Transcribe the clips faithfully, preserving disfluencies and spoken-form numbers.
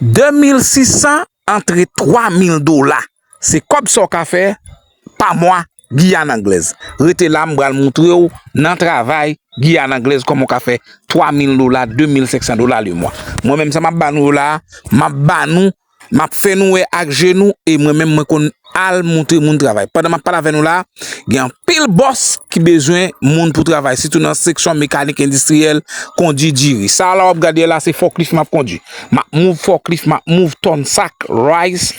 De mil sis san antre twa mil dola. Se kòb sa w ka fè pa mwa Giyàn Anglèz. Rete la, m pral moutre w nan travay Giyàn Anglèz kòman w ka fè twa mil dola, de mil senk san dola le mwa. Mwen menm sa m ap ba nou yo la, m ap ba nou, m ap fè nou wè ak je nou, e mwen menm mwen konn al moutre moun travay. Pandan m ap pale avè nou la, gen anpil bòs ki bezwen moun pou travay, sitou nan seksyon mekanik endistriyèl, kondui diri. Sa la w ap gade la, se fòklif m ap kondui. M ap mouv fòklif, m ap mouv tòn sak, rice,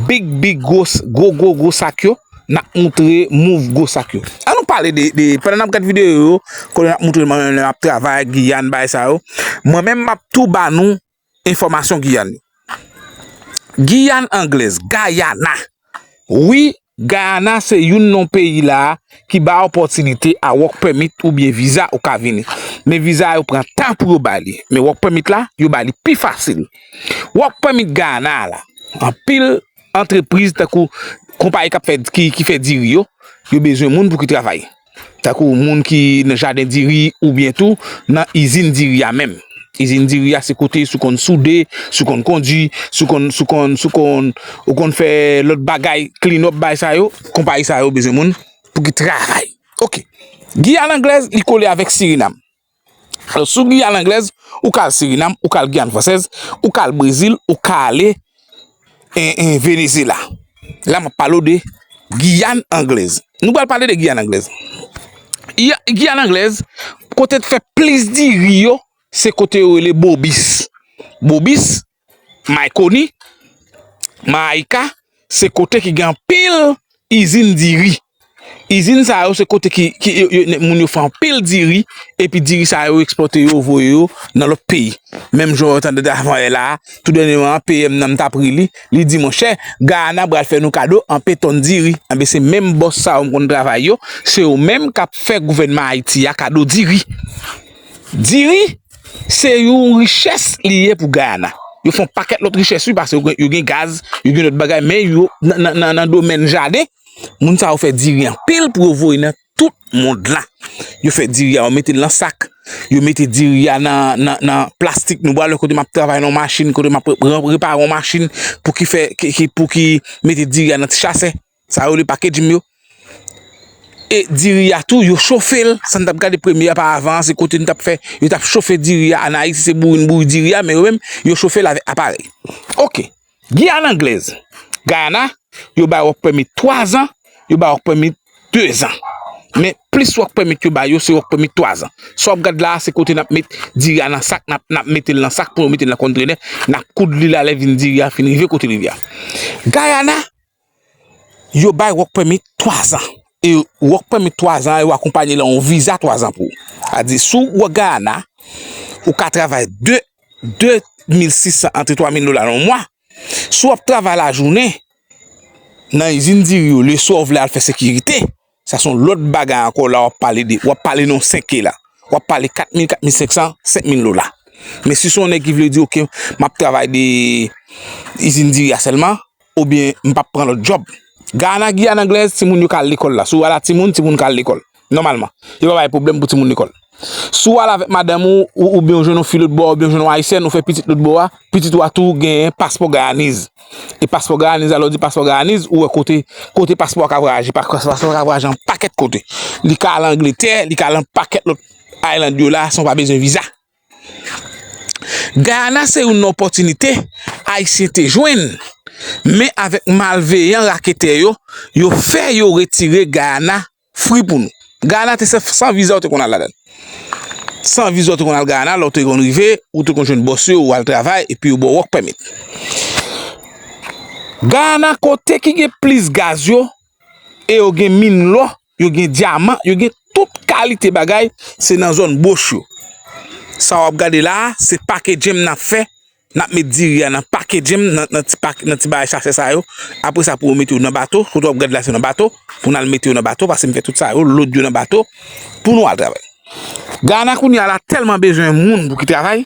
big, big, gwo, gwo, gwo, gwo sak yo. N ap moutre mouv gwo sak yo. An nou pale de, de, pandan n ap gade videyo yo, kote n ap moutre mwen menm lè m ap travay, Giyàn, bagay sa yo. Mwen menm m ap tou ba nou enfòmasyon Giyàn yo. Giyàn Anglèz, Gayana. Wi, Gayana se youn nan peyi la ki ba opòtinite a work permit oubyen viza ou ka vini. Men viza a yo pran tan pou yo ba li. Men work permit la, yo ba li pi fasil. Work permit Gayana a la, anpil antrepriz tankou konpayi k ap fè, ki, ki fè diri yo, yo bezwen moun pou ki travay. Tankou moun ki nan jaden diri oubyen tou nan izin diri a menm. Izin diri a se kote si w konn soude, si w konn kondui, si w konn, si w konn, si w konn, ou konn fè lòt bagay, clean up, bagay sa yo, konpayi sa yo bezwen moun pou ki travay. Oke. Giyàn Anglèz, li kole avèk Sirinam. Alò, sou Giyàn Anglèz, ou ka al Sirinam, ou ka al Giyàn Fransèz, ou ka al Brezil, ou ka ale en, en Venezyela. La, m ap pale w de Giyàn Anglèz. Nou pral pale de Giyàn Anglèz. Iya, Giyàn Anglèz, kote t fè plis diri yo, se kote yo rele Bobis. Bobis, Maikoni, Maayika, se kote ki gen anpil izin diri. Izin sa yo se kote ki, ki yo, yo, moun yo fè anpil diri, epi diri sa yo ekspòte yo, voye yo nan lòt peyi. Menm jan w tande avan yè la, tou dènyèman, P M nan m t ap ri li, li di, monchè, Gayana pral fè nou kado anpe tòn diri. Enben, se menm bòs sa yo m konn travay yo, se yo menm k ap fè gouvènman Ayiti a kado diri. Diri, se yon richès li ye pou Gayana. Yo fè yon pakèt lòt richès, wi, paske yo gen, yo gen gaz, yo gen lòt bagay, men yo, nan, nan, nan, nan domèn jaden, moun sa yo fè diri anpil pou yo voye nan tout mond la. Yo fè diri a, yo mete l nan sak, yo mete diri a nan, nan, nan plastik. Nou pral wè kote m ap travay nan yon machin, kote m ap re-, re-, repare yon machin pou ki fè, ki, ki, pou ki mete diri a nan ti chasè. Sa yo rele packaging yo. E diri a tou, yo chofe l. Sa n t ap gade premye a pa avan an, se kote n t ap fè, yo t ap chofe diri a. Ann Ayiti, se bouri n bouri diri a, men yo menm, yo chofe l avèk aparèy. Oke. Giyàn Anglèz, Gayana, yo bay work permit twa zan, yo bay work permit de zan. Men plis work permit yo bay yo, se work permit twa zan. Sa w ap gad la a, se kote n ap met diri a nan sak, n ap, n ap mete l nan sak pou yo mete l nan kontrenè, n ap koud li la lè vin diri a fin rive kote l rive a. Gayana, yo bay work permit twa zan. E work permit twa zan an, yo akonpanye l ak yon viza twa zan pou ou. Sa di, si w Gayana, ou ka travay de, de mil sis san antre twa mil dola nan yon mwa. Si w ap travay lajounen, nan izin diri yo, leswa w vle al fè sekirite, sa se yon lòt bagay ankò la, w ap pale de, w ap pale nan yon senk K la. W ap pale kat mil, kat mil senk san, senk mil dola. Men si se yon nèg ki vle di, oke, m ap travay de izin diri a sèlman, oubyen m p ap pran lòt djòb. Gayana, Giyàn Anglèz, timoun yo ka al lekòl la. Si w al a timoun, timoun ka al lekòl. Nòmalman. Yo pa bay pwoblèm pou timoun lekòl. Si w al avèk madanm ou, ou, oubyen w jwenn yon fi lòt bò, oubyen w jwenn yon ayisyèn, ou fè pitit lòt bò a, pitit ou a tou genyen paspò gayanez. E paspò gayanez, alò di paspò gayanez, ou wè kote, kote paspò a ka vwayaje. Pa-, paspò a ka vwayaje yon pakèt kote. Li ka al Angletè, li ka al yon pakèt lòt island yo la, san w pa bezwen viza. Gayana se youn nan opòtinite Ayisyen te jwenn, men avèk malveyan raketè yo, yo fè yo retire Gayana fri pou nou. Gayana te se san viza ou te konn al ladan l. San viza ou te konn al Gayana, lè ou te konn rive, ou te konn jwenn bòs yo, ou al travay, epi yo ba w work permit. Gayana kote ki gen plis gaz yo, e yo gen min lò, yo gen dyaman, yo gen tout kalite bagay, se nan zòn Bwoch yo. Sa w ap gade la a, se packaging n ap fè, n ap met diri a nan packaging, nan, nan ti pak-, nan ti bagay sachè sa yo. Apre sa, pou yo mete yo nan bato, kote w ap gade la, se nan bato, pou n al mete yo nan bato, paske m fè tout sa yo, lod yo nan bato, pou nou al travay. Gayana kounye a la tèlman bezwen moun pou ki travay,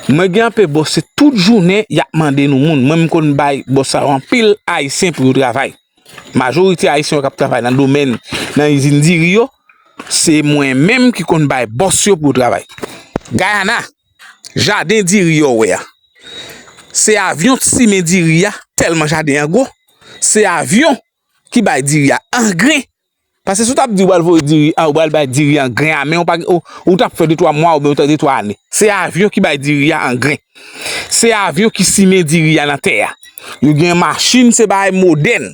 mwen gen anpe bòs, se tout jounen y ap mande nou moun. Mwen, m konn bay bòs sa yo anpil Ayisyen pou yo travay. Majorite Ayisyen yo k ap travay nan domèn, nan izin diri yo, se mwen menm ki konn bay bòs yo pou yo travay. Gayana, jaden diri yo wè a. Se avyon k simen diri a, tèlman jaden an gwo. Se avyon ki bay diri a angren. Paske si w t ap di w pral voye diri, a, w pral bay diri angren a, men w pa, w, ou t ap fè de twa mwa oubyen w t ap de twa ane. Se avyon ki bay diri a angren. Se avyon ki simen diri a nan tè a. Yo gen machin, se bagay modèn.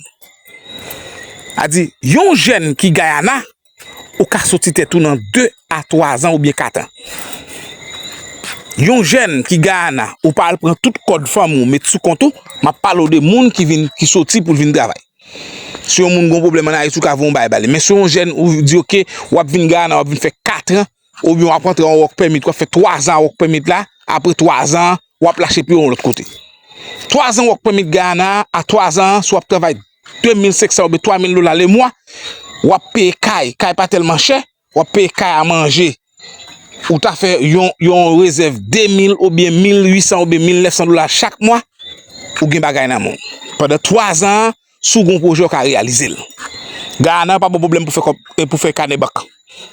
A di, yon jèn ki Guyana, ou ka soti tèt ou nan de a twa zan oubyen kat an. Yon jèn ki Guyana, ou pa al pran tout kòd fanmi w met sou kont ou, m ap pale w de moun ki vin, ki soti pou l vin travay. Si yon moun gon pwoblèm ann Ayiti, ou ka voye yon bagay ba li. Men si yon jèn, ou di, oke, w ap vin Guyana, w ap vin fè kat an, oubyen w ap antre an work permit, w ap fè twa zan work permit la, apre twa zan, w ap lache pye w yon lòt kote. Twa zan work permit Guyana, a twa zan, si w ap travay de mil senk san oubyen twa mil dola lemwa, w ap peye kay, kay pa tèlman chè, w ap peye kay a manje. Ou ta fè yon, yon rezèv de mil oubyen mil uit san oubyen mil nèf san dola chak mwa, ou gen bagay nan men w. Pandan twa zan an, si w gen yon pwojè, w ka reyalize l. Guyana pa ba w pwoblèm pou fè kòb, e pou fè kanè bank.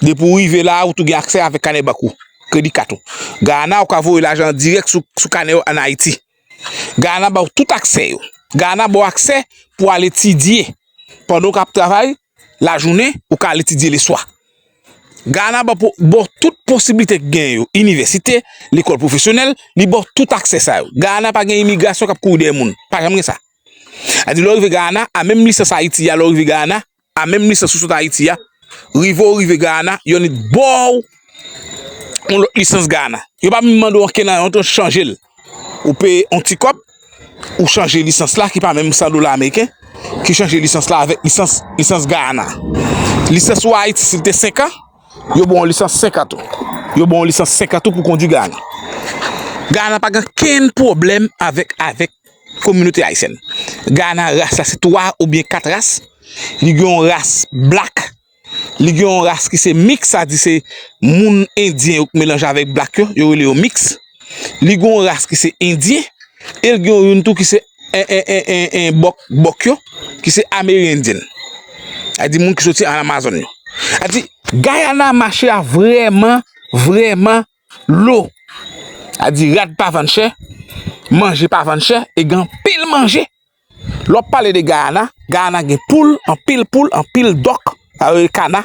Depi w rive la, ou tou gen aksè avèk kanè bank ou, kredi kat ou. Guyana, ou ka voye lajan dirèk sou, sou kanè yo ann Ayiti. Guyana ba w tout aksè yo. Guyana ba w aksè pou al etidye. Pandan w ap travay lajounen, ou ka al etidye leswa. Guyana ba w po-, ba w tout posiblite ki genyen yo. Inivèsite, lekòl pwofesyonèl, li ba w tout aksè sa yo. Guyana pa gen imigrasyon k ap kouri dèyè moun. Pa janm gen sa. A di lè w rive Guyana, a menm lisans Ayiti a, lè w rive Guyana, a menm lisans ou sot Ayiti a, rive w rive Guyana, yo nèt ba w yon lòt lisans Guyana. Yo pa menm mande w ankenn anyen, ou chanje l. Ou peye yon ti kòb, ou chanje lisans la, ki pa menm san dola ameriken, ki chanje lisans la avèk lisans, lisans Guyana. Lisans ou Ayiti, si l te senk an, yo ba w yon lisans senk an tou. Yo ba w yon lisans senk an tou pou kondui Guyana. Guyana pa gen kenn pwoblèm avèk, avèk kominote ayisyèn. Guyana, ras la se twa oubyen kat ras. Li gen yon ras black. Li gen yon ras ki se mix, sa di se moun endyen yo k melanje avèk black yo, yo rele yo mix. Li gen yon ras ki se endyen, e l gen youn tou ki se en, en, en, en, en bòk, bòk yo, ki se Amerindyèn. Sa di moun ki soti an Amazòn yo. Sa di, Guyana mache a vrèman, vrèman lo. A di rad pa vann chè, manje pa vann chè, e gen anpil manje. Lè w ap pale de Guyana, Guyana gen poul, anpil poul, anpil dòk, sa yo rele kana,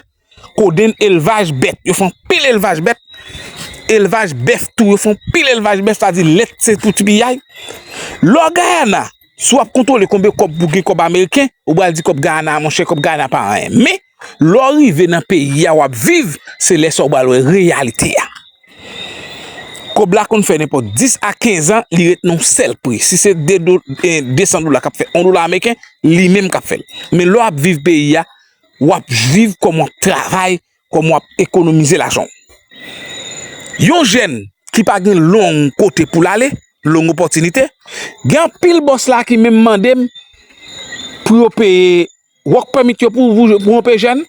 kodenn, elvaj bèt. Yo fè anpil elvaj bèt. Elvaj bèf tou, yo fè anpil elvaj bèf, sa di lèt se pou ti piyay. Lè w Guyana, si w ap kontwole konbyen kòb pou gen kòb ameriken, ou pral di kòb Guyana, monchè, kòb Guyana pa anyen. Men, lè w rive nan peyi a, w ap viv, se lè sa w pral wè reyalite a. Kòb la konn fè nenpòt dis a kenz an, li ret nan yon sèl pri. Si se de do-, eh, de san dola k ap fè yon dola ameriken, li menm k ap fè l. Men lè w ap viv peyi a, w ap viv kòm w ap travay, kòm w ap ekonomize lajan w. Yon jèn ki pa gen long kote pou l ale, long opòtinite, gen anpil bòs la ki menm mande m pou yo peye work permit yo pou, pou, pou yon pe jèn,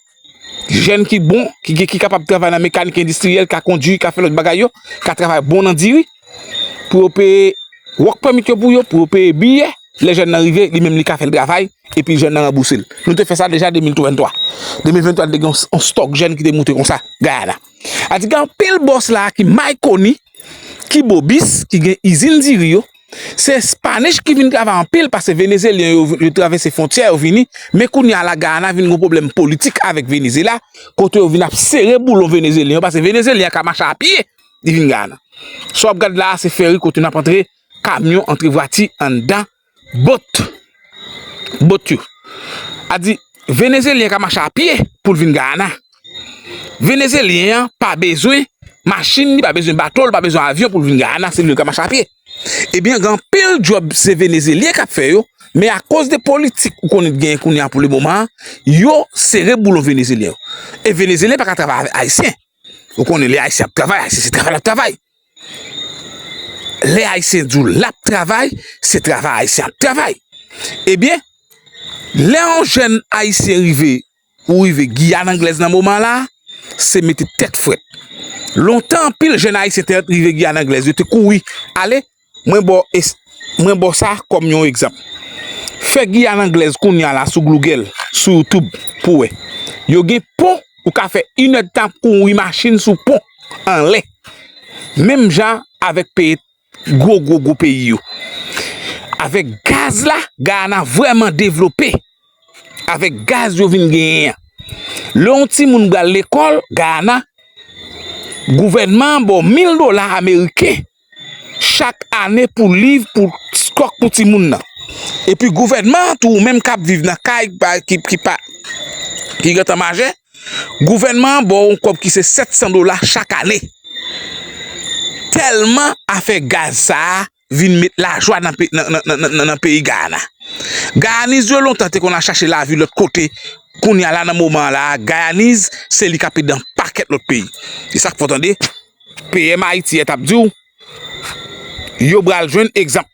jèn ki bon, ki, ki, ki kapab travay nan mekanik endistriyèl, ka kondui, ka fè lòt bagay yo, ka travay bon nan diri, pou yo peye work permit yo pou yo, pou yo peye biyè, lè jèn nan rive, li menm li ka fè l travay, epi jèn nan ranbouse l. Nou te fè sa deja de mil venntwa. De mil venntwa, te gen yon, yon stòk jèn ki te moute konsa, Guyana. A di gen anpil bòs la ki may koni, ki bobis, ki gen izin diri yo, se Spanish ki vin travay anpil, paske Venezelyen yo, yo travèse fwontyè, yo vini, men kounye a la, Guyana vin gen pwoblèm politik avèk Venezuela, kote yo vin ap sere boulon Venezelyen yo, paske Venezelyen an ka mache a pye, li vin Guyana. Sa w ap gad la a, se fèri kote n ap antre kamyon, antre vwati anndan bòt, bòt yo. A di, Venezelyen ka mache a pye pou l vin Guyana. Venezelyen an pa bezwen machin, li pa bezwen bato, li pa bezwen avyon pou l vin Guyana, se li ka mache a pye. Ebyen, gen anpil djòb se Venezelyen k ap fè yo, men akoz de politik ou konnen genyen kounye a pou le moman an, yo sere boulon Venezelyen yo. E Venezelyen pa ka travay avèk Ayisyen. Ou konnen lè Ayisyen ap travay, Ayisyen se travay l ap travay. Lè Ayisyen di w l ap travay, se travay Ayisyen ap travay. Ebyen, lè yon jèn Ayisyen rive, ou rive Giyàn Anglèz nan moman la, se mete tèt frèt. Lontan, anpil jèn Ayisyen te rive Giyàn Anglèz, yo te kouri ale, mwen ba w es-, mwen ba w sa kòm yon egzanp. Fè Giyàn Anglèz kounye a la sou Google, sou YouTube, pou w wè. Yo gen pon, ou ka fè inèdtan ap kouri machin sou pon, anlè. Menm jan avèk peyi gwo, gwo, gwo peyi yo. Avèk gaz la, Guyana vrèman devlope. Avèk gaz yo vin genyen an. Lè yon timoun pral lekòl, Guyana, gouvènman an ba w mil dola ameriken chak ane pou liv, pou kòk pou timoun nan. Epi gouvènman an tou, ou menm k ap viv nan kay pa, ki, ki pa, ki gentan majè, gouvènman an ba w yon kòb ki se sèt san dola chak ane. Tèlman afè gaz sa a vin met lajwa nan, pe- nan, nan, nan, nan, nan peyi Guyana. Guyaniz yo lontan te konn al chache lavi lòt kote. Kounye a la, nan moman an la, Guyaniz se li k ap ede yon pakèt lòt peyi. Se sa k fè w tande P M Ayiti a t ap di w, yo pral jwenn egzanp.